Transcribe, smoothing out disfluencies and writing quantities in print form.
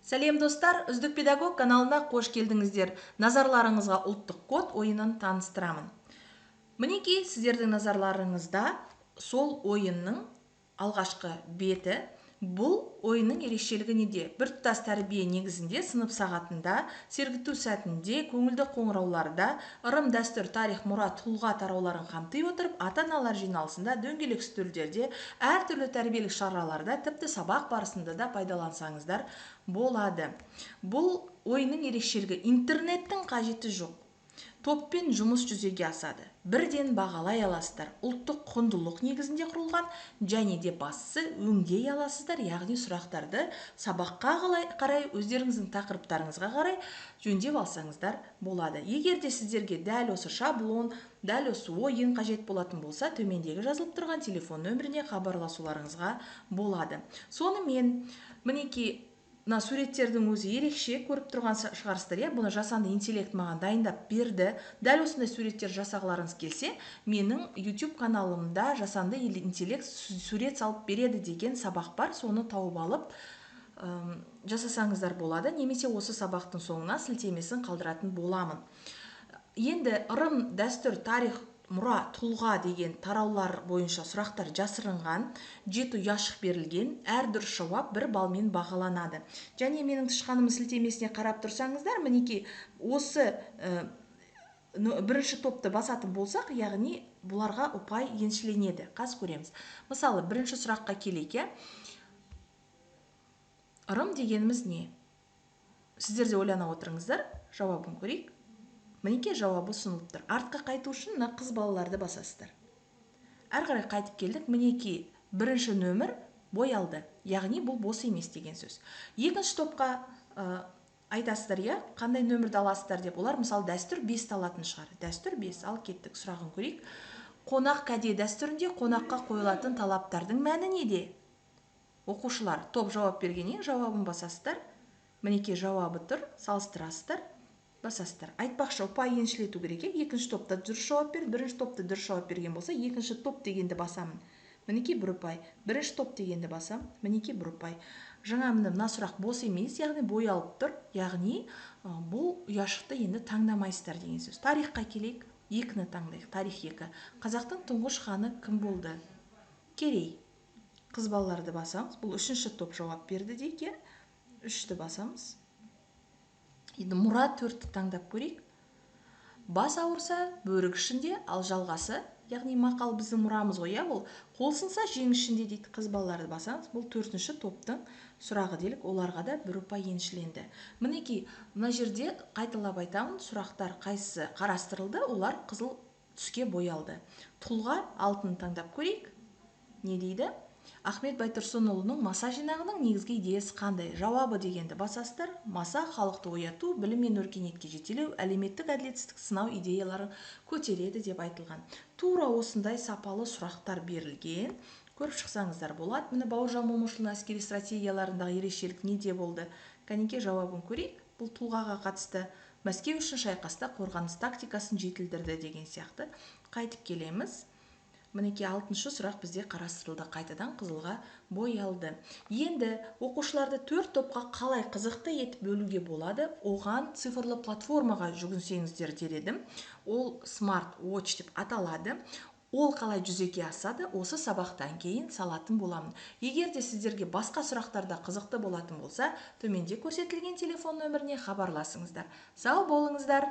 Сәлем, достар! Үздік педагог каналына қош келдіңіздер. Назарларыңызға ұлттық код ойынын таныстырамын. Мінекей, сіздердің назарларыңызда сол ойынның алғашқы беті. Бұл ойынның ерекшелігі неде? Біртұтас тәрбие негізінде сынып сағатында, сергіту сәтінде, көңілді қоңырауларда, ырым, дәстүр, тарих, мұра, тұлға тарауларын қамти отырып, ата-аналар жиналысында, дөңгелек үстелдерде, әртүрлі тәрбиелік шараларда, тіпті сабақ барысында да пайдалансаңыздар болады. Бұл ойынның ерекшелігі: интернеттің қажеті жоқ. Топпен жұмыс жүзеге асады. Бірден бағалай аласыздар. Ұлттық құндылық негізінде құрылған және де бастысы, өңдей аласыздар, яғни сұрақтарды сабаққа қарай, өздеріңіздің тақырыптарыңызға қарай жөндеп алсаңыздар болады. Егер де сіздерге дәл осы шаблон, дәл осы ойын қажет болатын болса, төмендегі жазылып тұрған телефон нөміріне хабарласуларыңызға болады. Сонымен, мінекей, мына суреттердің өзі ерекше, көріп тұрған шығарсыздар, иә? Бұны жасанды интеллект маған дайындап берді. Дәл осындай суреттер жасағыларыңыз келсе, менің YouTube каналымда «Жасанды интеллект сурет салып береді» деген сабақ бар. Соны тауып алып, жасасаңыздар болады немесе осы сабақтың соңына сілтемесін қалдыратын боламын. Енді ырым, дәстүр, тарих, мұра, тұлға деген тараулар бойынша сұрақтар жасырынған, жеті ұяшық берілген, әр дұрыс жауап бір балмен бағаланады. Және менің тышқанымның сілтемесіне қарап тұрсаңыздар, мінекей, осы бірінші топты басатын болсақ, яғни бұларға ұпай еншіленеді. Қазір көреміз. Мысалы, бірінші сұраққа келейік, иә. Ырым дегеніміз не? Сіздер де ойлана отырыңыздар, жауабын көрейік. Мінекей, жауабы ұсынылып тұр. Артқа қайту үшін мына қыз балаларды басасыздар. Әрі қарай қайтып келдік. Мінекей, бірінші нөмір боялды. Яғни бұл бос емес деген сөз. Екінші топқа айтасыздар, иә, қандай нөмірді аласыздар деп. Олар, мысалы, дәстүр 5 алатын шығар. Дәстүр 5, ал кеттік, сұрағын көрейік. Қонақ кәде дәстүрінде қонаққа қойылатын талаптардың мәні неде? Оқушылар топ жауап бергеннен жауабын басасыздар. Мінекей, жауабы тұр, салыстырасыздар, басасыздар. Айтпақшы, ұпай еншілету керек, иә? Екінші топта дұрыс жауап берді, бірінші топта дұрыс жауап берген болса, екінші топ дегенді басамын. Мінекей, бір ұпай. Бірінші топ дегенді басам, мінекей, бір ұпай. Жаңа міне мына сұрақ бос емес, яғни боялып тұр, яғни бұл ұяшықты енді таңдамайсыздар деген сөз. Тарихқа келейік, екіні таңдайық. Тарих 2. Қазақтың тұңғыш ханы кім болды? Керей. Қыз балаларды басамыз. Бұл үшінші топ жауап берді дейік, иә? Үшті басамыз. Енді мұра 4-ті таңдап көрейік. Бас ауырса, бөрік ішінде, ал жалғасы, яғни мақал біздің мұрамыз ғой, иә, ол қол сынса, жең ішінде дейді. Қыз балаларды басамыз. Бұл төртінші топтың сұрағы делік, оларға да бір ұпай еншіленді. Мінекей, мына жерде қайталап айтамын, сұрақтар қайсысы қарастырылды, олар қызыл түске боялды. Тұлға 6-ны таңдап көрейік. Не дейді? Ахмет Байтұрсынұлының «Маса» жинағының негізгі идеясы қандай? Жауабы дегенді басасыздар. Маса халықты ояту, білім мен өркениетке жетелеу, әлеуметтік әділетсіздік сынау идеяларын көтереді деп айтылған. Тура осындай сапалы сұрақтар берілген. Көріп шықсаңыздар болады. Міне, Бауыржан Момышұлының әскери стратегияларындағы ерекшелік неде болды? Кәнекей, жауабын көрейік. Бұл тұлғаға қатысты. Мәскеу үшін шайқаста қорғаныс тактикасын жетілдірді деген сияқты. Қайтып келеміз. Мінекей, алтыншы сұрақ бізде қарастырылды, қайтадан қызылға боялды. Енді оқушыларды төрт топқа қалай қызықты етіп бөлуге болады? Оған цифрлы платформаға жүгінсеңіздер дер едім. Ол Smart Watch деп аталады. Ол қалай жүзеге асады, осы сабақтан кейін салатын боламын. Егер де сіздерге басқа сұрақтарда қызықты болатын болса, төменде көрсетілген телефон нөміріне хабарласыңыздар. Сау болыңыздар.